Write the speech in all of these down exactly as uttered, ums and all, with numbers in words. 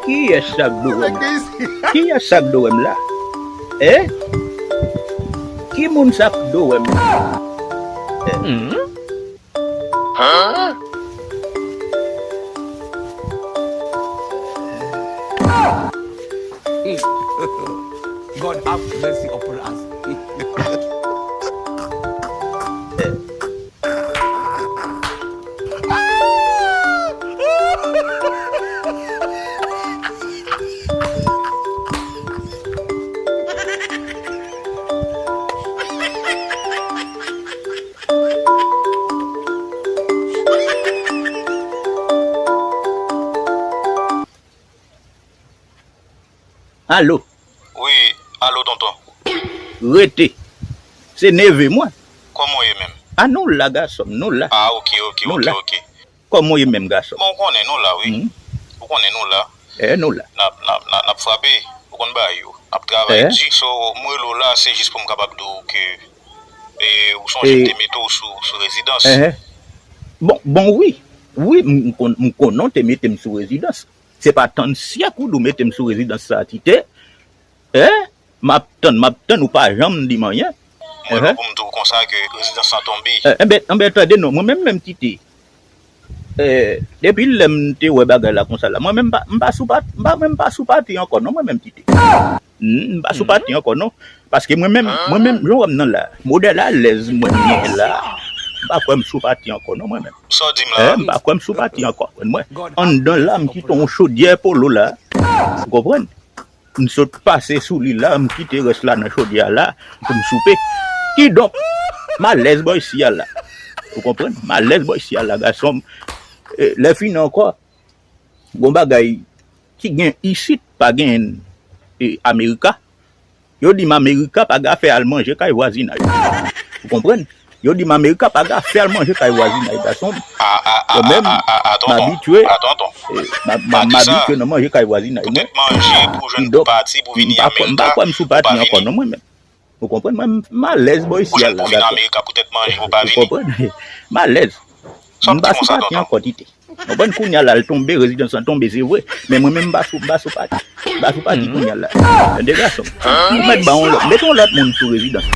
Kiyès sa k dwe m? Kiyès sa k dwe m la? Eh? Ki moun sa k dwe m la? Eh? God have mercy upon us. Alo. Wi, alo, tonton. Rete. Se neve mwen. Kòman w ye menm? A, nou la, gason m, nou la. A, oke, oke, oke, oke. Kòman w ye menm, gason m? Bon, ou konnen nou la, wi. Mhm. Ou konnen nou la. Eh, nou la. N ap, n ap, n ap, n ap frape. Ou konn bagay yo. N ap travay di. So, mwen rele w la, se jis pou m kapab di w ke, eh, ou sonje m te mete w sou, sou rezidans. Eh, eh. Bon, bon, wi. Wi, m, m konn, m konnen w te mete m sou rezidans. Se pa tann syèk ou di w mete m sou rezidans sa, Tite. Eh? M ap tann, m ap tann, ou pa janm di m anyen. Mwen la pou m di w konsa ke rezidans lan tonbe. Eh, enben, enben, tande non, mwen menm, menm Tite. Eh, depi lè m te wè bagay la konsa la, mwen menm m pa, m pa sou pati, m pa, mwen m pa sou pati ankò non, mwen menm Tite. Hmm, m pa sou pati ankò non. Paske mwen menm, mwen menm, jan w wè m nan la, modèl alèz mwen m gen la, m pa kwè m sou pati ankò non, mwen menm. Sa w di m la? Eh, m pa kwè m sou pati ankò, mwen. Anndan la, m kite yon chodyè polo la. Ou konprann? M sot pase sou li la, m kite rès la nan chodyè a la pou m soupe. Kidonk, m alèz bò isi a la. Ou konprann? M alèz bò isi a la, gason m. E, lè fini ankò, gon bagay ki gen isit, pa gen, e, Amerika. Yo di m Amerika pa gen afè al manje kay vwazinay. Ou konprann? Yo di m Amerika pa gen afè al manje kay vwazinay, gason m. Mwen menm, m abitye, e, m a- m a- m abitye nan manje kay vwazinay mwen. Kidonk, m pa kwè, m pa kwè m sou pati ankò non, mwen menm. Ou konprann? Mwen, m alèz bò isi a la, gason. Ou konprann? M alèz. M pa sou pati ankò, Tite. Konprann, kounye a la, l tonbe, rezidans lan tonbe, se vre. Men mwen menm, m pa sou, m pa sou pati. M pa sou pati kounye a la. Tande, gason m. Ou mèt ba yon lòt, mete yon lòt moun sou rezidans.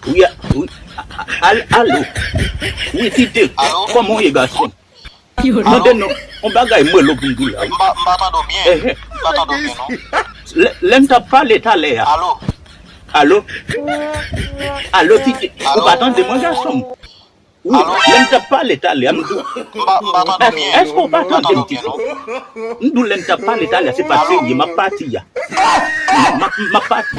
Wi, a- wi, a- a- al- alo. Wi, Tite, kòman w ye, gason? Mande non, yon bagay mwen lo pou m di w la, wi. M pa, m pa tande w byen. Eh, eh. M pa tande w byen, non. Lè, lè m t ap pale talè a. Alo? Alo? Alo, Tite, ou pa tande mwen, gason m? Wi, lè m t ap pale talè a, m di w, èske w pa tande m, Tite? M di w lè m t ap pale talè a, se pa serye, m ap pati a. M ap, m ap pati.